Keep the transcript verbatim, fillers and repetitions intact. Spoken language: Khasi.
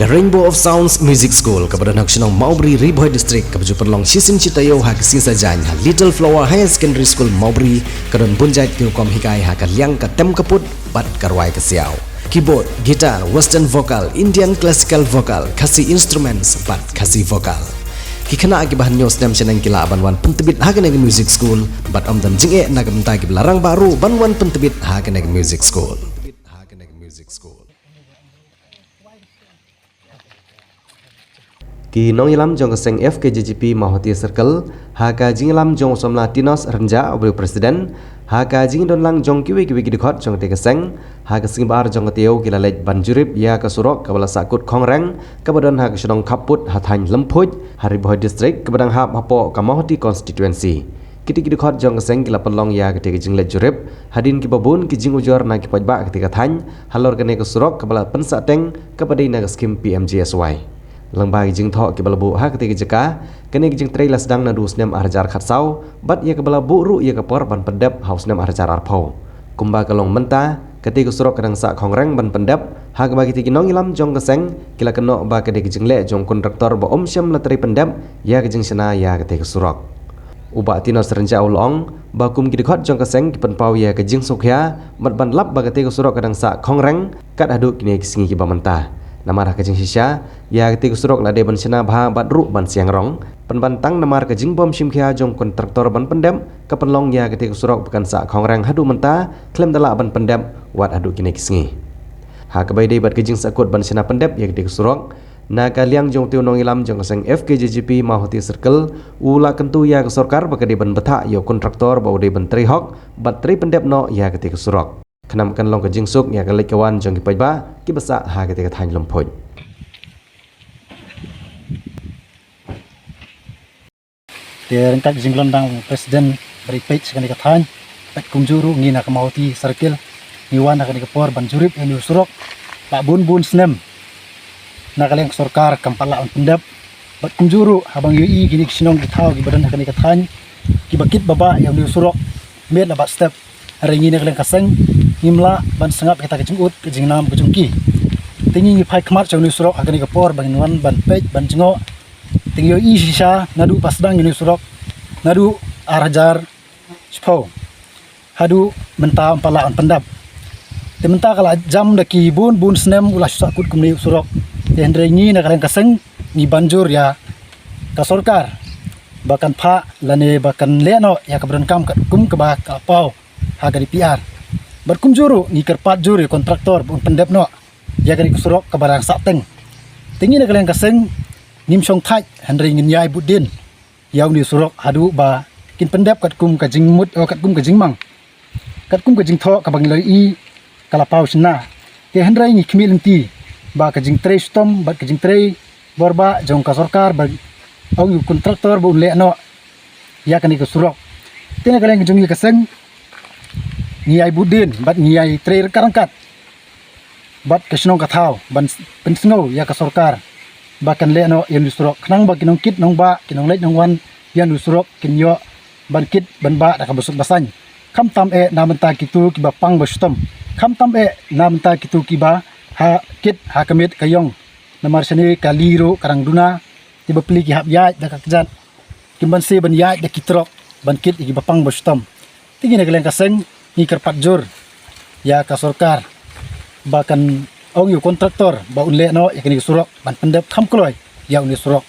Ka Rainbow of Sounds Music School kaba don ha ka shnong Mawbri, Ri Bhoi District, kaba ju pynlong shisien shi taïew ha ka sngi Saitjaiñ ha Little Flower Higher Secondary School Mawbri, ka don bun jait ki rukom hikai ha ka liang ka tem ka put bad ka rwai ka siaw, keyboard, guitar, western vocal, Indian classical vocal, Khasi instruments bad Khasi vocal. Ki khynnah kiba hynñiew snem shaneng ki lah ban wan pyntbit ha kane ka music school bad ym don jingeh na ka bynta kiba la rangbah ruh ban wan pyntbit ha kane ka music school. Ki nongïalam jong ka seng F K J G P Mawhati Circle, ha ka jingïalam jong u samla Tinos Rynjah uba dei u president, ha ka jingdon lang jong kiwei kiwei ki dkhot jong kata ka seng, ha ka sngi ba ar jong ka taïew ki la leit ban jurip ïa ka surok kaba la sahkut khongreng kaba don ha ka shnong Khappud ha thaiñ Lymphuid ha Ri Bhoi District kaba dang hap hapoh ka Mawhati constituency. Kita ki dkhot jong ka seng ki la pynlong ïa kata ka jingleit jurip hadien kiba bun ki jingujor na ki paidbah kata ka thaiñ halor kane ka surok kaba la pynsahteng kaba dei na ka skim P M G S Y. Lyngba ki jingthoh kiba la buh ha kata ka jaka, kane ka jingtrei la sdang naduh u snem ar hajar khatsaw bad ïa kaba la buh ruh ïa ka por ban pyndep ha u snem ar hajar arphew. Kumba ka long mynta, kata ka surok ka dang sah khongreng ban pyndep, ha kaba kita ki nongïalam jong ka seng ki la kynnoh ba ka dei ka jingleh jong u kontraktor ba um shym la trei pyndep ïa ka jingshna ïa kata ka surok. U Bah Tinos Rynjah u la ong ba kum ki dkhot jong ka seng ki pynpaw ïa ka jingsngewkhia bad ban lap ba kata ka surok ka dang sah khongreng kat haduh kine ki sngi kiba mynta. Namar ha ka jingshisha, ïa kata ka surok la dei ban shna bha bad ruh ban siang rong. Pynban tang namar ka jingbym shimkhia jong u kontraktor ban pyndep ka pynlong ïa kata ka surok ba kan sah khongreng haduh mynta khlem da lah ban pyndep wat haduh kine ki sngi. Ha kaba ïadei bad ka jingsahkut ban shna pyndep ïa kata ka surok, na ka liang jong uta u nongïalam jong ka seng F K J G P Mawhati Circle, u la kyntu ïa ka sorkar ba ka dei ban bthah ïa u kontraktor ba u dei ban trei hok bad trei pyndep noh ïa kata ka surok. Khnang ba kan long ka jingsuk ïa ka leit ka wan jong ki paidbah kiba sah ha kata ka thaiñ Lymphuid. Te ryngkat ka jinglong dang president ba dei peit sha kane ka thaiñ, peit kumjuh ruh ngi na ka Mawhati Circle ngi wan ha kane ka por ban jurip ïa une u surok la bun bun snem. Na ka liang ka sorkar kam pat lah ban pyndep bad kumjuh ruh haba ngi ïohi kine ki shnong ki thaw kiba don ha kane ka thaiñ kiba kit ba bah ïa une u surok miet la bad step. Hynrei ngi na ka liang ka seng ngim lah ban sngap ïa kata ka jingud ka jingnam ka jong ki. Te ngi ngi phai khmat sha une u surok ha kane ka por ba ngin wan ban peit ban jngoh. Te ngi ïohi shisha naduh ba sdang ïa une u surok naduh ar hajar shiphew haduh mynta ym pat lah ban pyndep. Te mynta ka la jam da ki bun bun snem u la shu sahkut kumne u surok. Te hynrei ngi na ka liang ka seng ngi ban jur ïa ka sorkar ba kan phah lane ba kan leh noh ïa kaba donkam katkum kaba ka la paw ha ka D P R. Bad kumjuh ruh ngi kyrpad jur ïa u kontraktor ba un pyndep noh ïa kane ka surok kaba dang sahteng. Te ngi na ka liang ka seng ngim shong thait hynrei ngin ïai bud dien ïa une u surok haduh ba kin pyndep katkum ka jingmut, oh, katkum ka jingmang, katkum ka jingthoh kaba ngi la ïohi ka la paw shynna. Te hynrei ngi khmih lynti ba ka jingtrei shitom bad ka jingtrei bor bah jong ka sorkar ba ong ïa u kontraktor ba un leh noh ïa kane ka surok. Te na ka liang ka jong ngi ka seng ngi ïai bud dien bad ngi ïai trei ryngkat ryngkat bad ka shnong ka thaw ban s-, pynsngew ïa ka sorkar ba kan leh noh ïa une u surok khnang ba ki nongkit nongbah, ki nongleit nongwan ïa une u surok kin ïoh ban kit ban bah da kaba suk ba saiñ. Khamtam eh na bynta kito kiba pang ba shitom, khamtam eh na bynta kito kiba ha kit ha ka miet ka ïong. Namar shane kali ruh ka dang duna, kiba plie ki hap ïaid da ka kjat, kim banse ban ïaid da ki trok ban kit ïa kiba pang ba shitom. Te ngi na ka liang ka seng ngi kyrpad jur ïa ka sorkar ba kan ong ïa u kontraktor ba un leh noh ïa kane ka surok ban pyndep kham kloi ïa une u surok.